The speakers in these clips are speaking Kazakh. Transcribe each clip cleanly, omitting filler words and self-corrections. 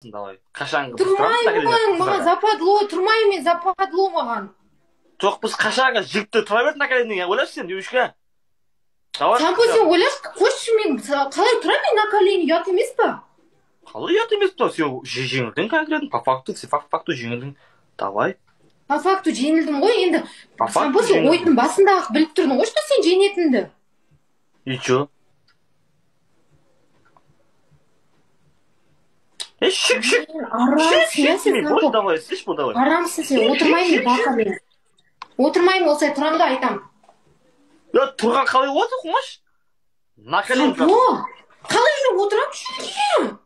Давай. Қашанғы? Тұрмаймын, маған западло, тұрмаймын мен, западло маған. Жоқ, біз қашанғы жігіттер тұра берді на колени, ойлашы сен, девушка. Давай. Сампо, сен ойлашы, қойшы, мен қалай тұрамын мен на колени, ұят емес па? Қалай ұят емес па? Сен жеңілдің конкретно, по факту, сен факту жеңілдің. Давай. По факту жеңілдім ғой, енді. Сампо, сен ойдың басында-ақ біліп тұрдың ғой, что сен жеңетінді. И чё? Шик, шик. Арамсың, сен, давай, слышь, давай. Арамсың сен, отырмаймын бақа мен. Отырмаймын, осылай тұрамын да айтам. Я тұрған қалай болады, қумаш? На колени. Қалай мен отырамын жерге?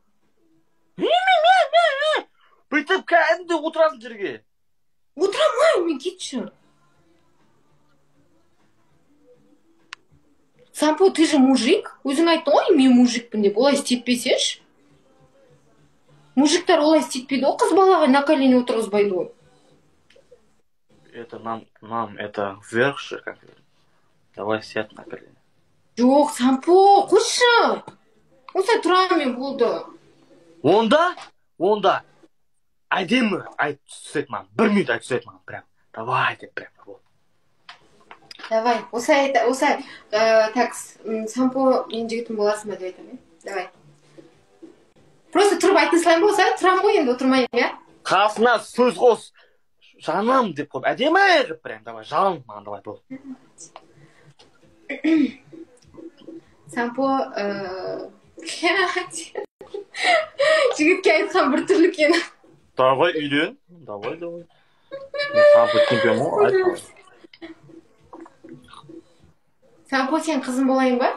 Бүйтіп кәдімгідей отырасың жерге. Отырамаймын мен, кетші. Сампо, ты же мужик. Өзің айттың ғой, мен мужикпін деп. Олай істетпесеші. Мужиктар олай істетпейді ғой, қыз балаға на колени отырғызбайды ғой. Это нам, это вверх же конкретно. Давай сядь на колени. Жоқ, Сампо, қойшы. Осылай тұрамын мен, болды. Онда әдемі айтып түседі маған, бір минут айтып түседі маған, прям. Давай деп прям. Вот. Давай, осылай, осылай, так, Сампо, мен жігітім боласың ба деп айтамын, давай. Просто тұрып айта салайын ба, осылай тұрамын ғой енді, отырмаймын, иә? Қасына сөз қос, жаным деп қойып, әдемі қылып прям, давай, жаным маған, давай, бол. Сампо, жігітке айтқан бір түрлі екен. Давай, үйлен, давай, давай. Сампо чемпион ғой, айт. Сампо, сен қызым болайын ба?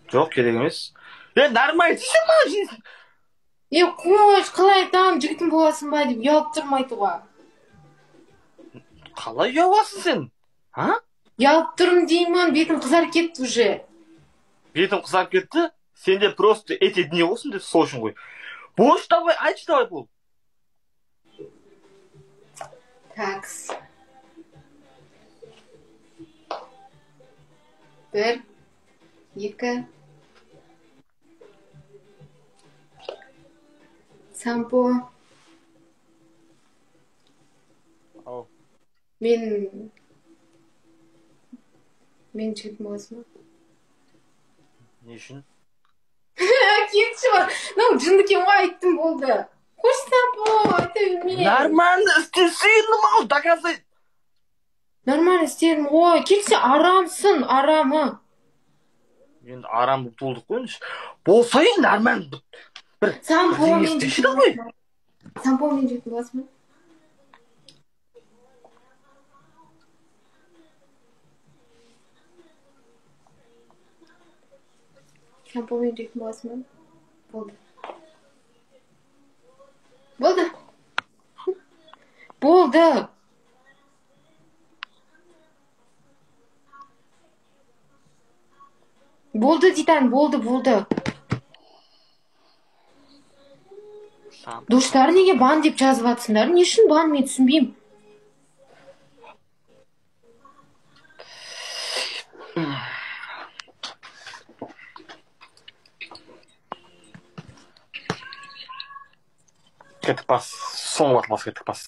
Жоқ, керек емес. Нормально, сен маған жейсің. Қойш, қалай айтамын, жігітім боласың ба деп ұялып тұрмын айтуға. Қалай ұяласың сен? А? Ұялып тұрмын деймін, бетім қызарып кетті уже. Бетім қызарып кетті? Сенде просто эти дни болсын деп сол үшін ғой. Бош, давай, айтшы, давай бол. Такс. 1, 2. Сампо. Ау. Мен жігітім боласың ба? Не үшін? Кетші бар. Мынау жынды екен ғой, айттым болды. Қойшы, Сампо, айта берме. Нормально істесең, мынау доказай. Нормально істедім ғой. Кетші, арамсың, арамы. Енді арам болып толдық қой енді. Болса енді нормально. Бір Сампо, мен жігітім боласың ба? Сампо, мен жігітім боласың ба? Сампо, мен жігітім боласың ба? Болды. Болды. Болды. Болды, Титан, болды, болды. Достар, неге бан деп жазып атсыңдар? Не үшін бан, мен түсінбеймін. Кеттік бас, соңғы бас, кеттік бас.